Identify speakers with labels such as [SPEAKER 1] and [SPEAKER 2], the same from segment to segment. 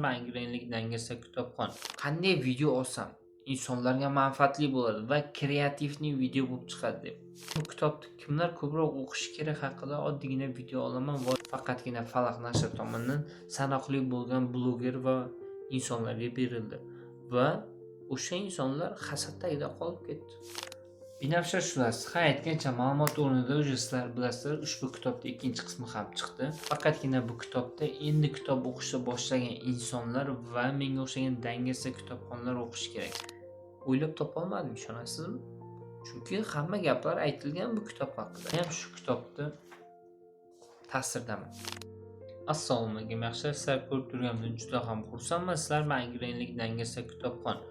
[SPEAKER 1] Mangrenlik dangasa kitobxon. Qanday video olsam insonlarga manfaatli bo'ladi va креативный video bo'lib chiqadi deb. Bu kitobni kimlar ko'proq o'qishi kerak haqida oddiygina video olaman va faqatgina Falaq nashr tomonidan sanoqli bo'lgan bloger va insonlarga berildi va o'sha insonlar hasad tagida qolib ketdi. Binafsha shu'lasi, ha, aytgancha, ma'lumot o'rnida, уже sizlar bilasizlar, ushbu kitobda ikkinchi qismi ham chiqdi. Faqatgina bu kitobda endi kitob o'qishni boshlagan insonlar va menga o'xshagan dangasa kitobxonlar o'qishi kerak. O'ylab topolmadim, ishonasizmi? Chunki hamma gaplar aytilgan bu kitob haqida. Men ham shu kitobni ta'sirdaman. Assalomu alaykum, yaxshi, sizlar ko'rib turganimdan juda ham xursandman. Sizlar Mangrenlik dangasa kitobxon.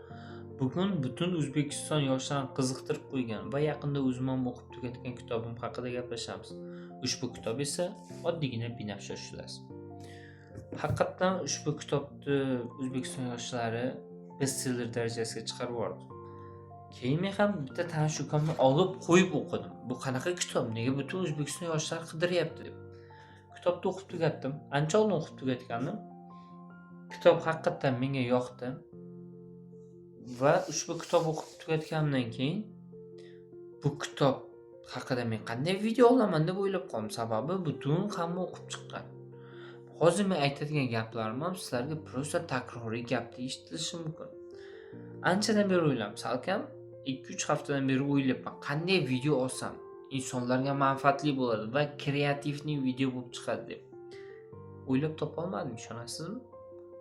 [SPEAKER 1] Bugun butun O'zbekiston yoshlarini qiziqtirib qo'ygan va yaqinda o'zim ham o'qib tugatgan kitobim haqida gaplashamiz. Ushbu kitob esa oddiygina Binafsha shu'lasi. Haqiqatdan ushbu kitobni O'zbekiston yoshlari bestseller darajasiga chiqarib yubordi. Keyin men ham bitta tanish ukamni olib qo'yib o'qidim. Bu qanaqa kitob? Nega butun O'zbekiston yoshlari qidiryapti deb. Kitobni o'qib tugatdim. Ancha oldin o'qib tugatgandim. Kitob haqiqatdan menga yoqdi. Va ushbu kitob o'qib tugatganimdan keyin bu kitob haqida men qanday video olaman deb o'ylab qoldim. Sababi butun hamma o'qib chiqqan. Hozir men aytadigan gaplarim ham sizlarga просто takroriy gapdek eshitilishi mumkin. Anchadan beri o'ylayapman, salkam 2-3 haftadan beri o'ylayapman. Qanday video olsam insonlarga manfaatli bo'ladi va креативный video bo'lib chiqadi deb. O'ylab topolmadim, ishonasizmi?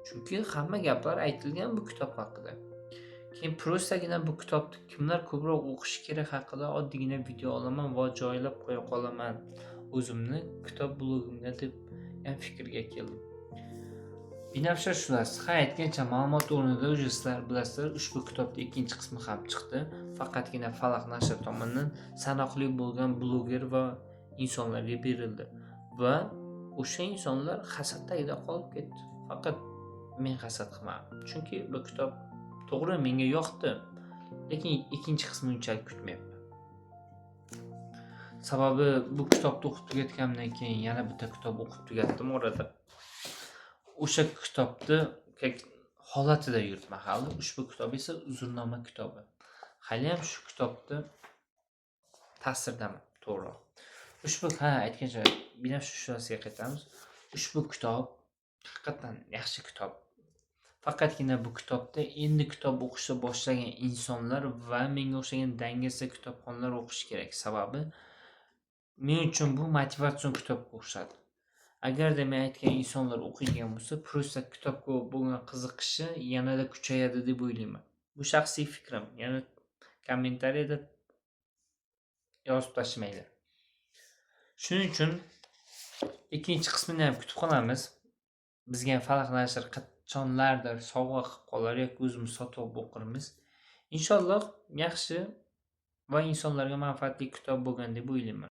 [SPEAKER 1] Chunki hamma gaplar aytilgan bu kitob haqida. Keyin просто gina bu kitobni kimlar ko'proq o'qishi kerak haqida oddiygina video olaman va joylab qo'ya qolaman o'zimni kitob blogimga deb ham fikrga keldim. Binafsha shu'lasi, ha, aytgancha, ma'lumot o'rnida, уже sizlar bilasizlar, ushbu kitobda ikkinchi qismi ham chiqdi. Faqatgina Falaq nashr tomonidan sanoqli bo'lgan bloger va insonlarga berildi va o'sha insonlar hasad tagida qolib ketdi. Faqat men hasad qilmadim. Chunki bu kitob to'g'ri menga yoqdi, lekin ikkinchi qismini unchalik kutmayapman. Sababi bu kitobni o'qib tugatganimdan keyin yana bitta kitob o'qib tugatdim orada. O'sha kitobni как holatida yuribman hali. Ushbu kitob esa Uzrnoma kitobi. Haliyam shu kitobni ta'sirdaman, to'g'riroq. Ushbu, ha, aytgancha, Binafsha shu'lasiga qaytamiz. Ushbu kitob haqiqatdan yaxshi kitob. Faqatgina bu kitobda endi kitob o'qishni boshlagan insonlar va menga o'xshagan dangasa kitobxonlar o'qishi kerak. Sababi men uchun bu motivatsion kitobga o'xshadi. Agarda men aytgan insonlar o'qiydigan bo'lsa, просто kitobga bo'lgan qiziqishi yanada kuchayadi deb o'ylayman. Bu shaxsiy fikrim. Yana kommentariyada yozib tashlamanglar. Shuning uchun ikkinchi qismini ham kutib qolamiz. Bizga ham Falaq nashr qachonlardir sovg'a qilib qolar yoki o'zimiz sotib olib o'qirmiz. Inshaalloh, yaxshi va insonlarga manfaatli kitob bo'lgan deb o'ylayman.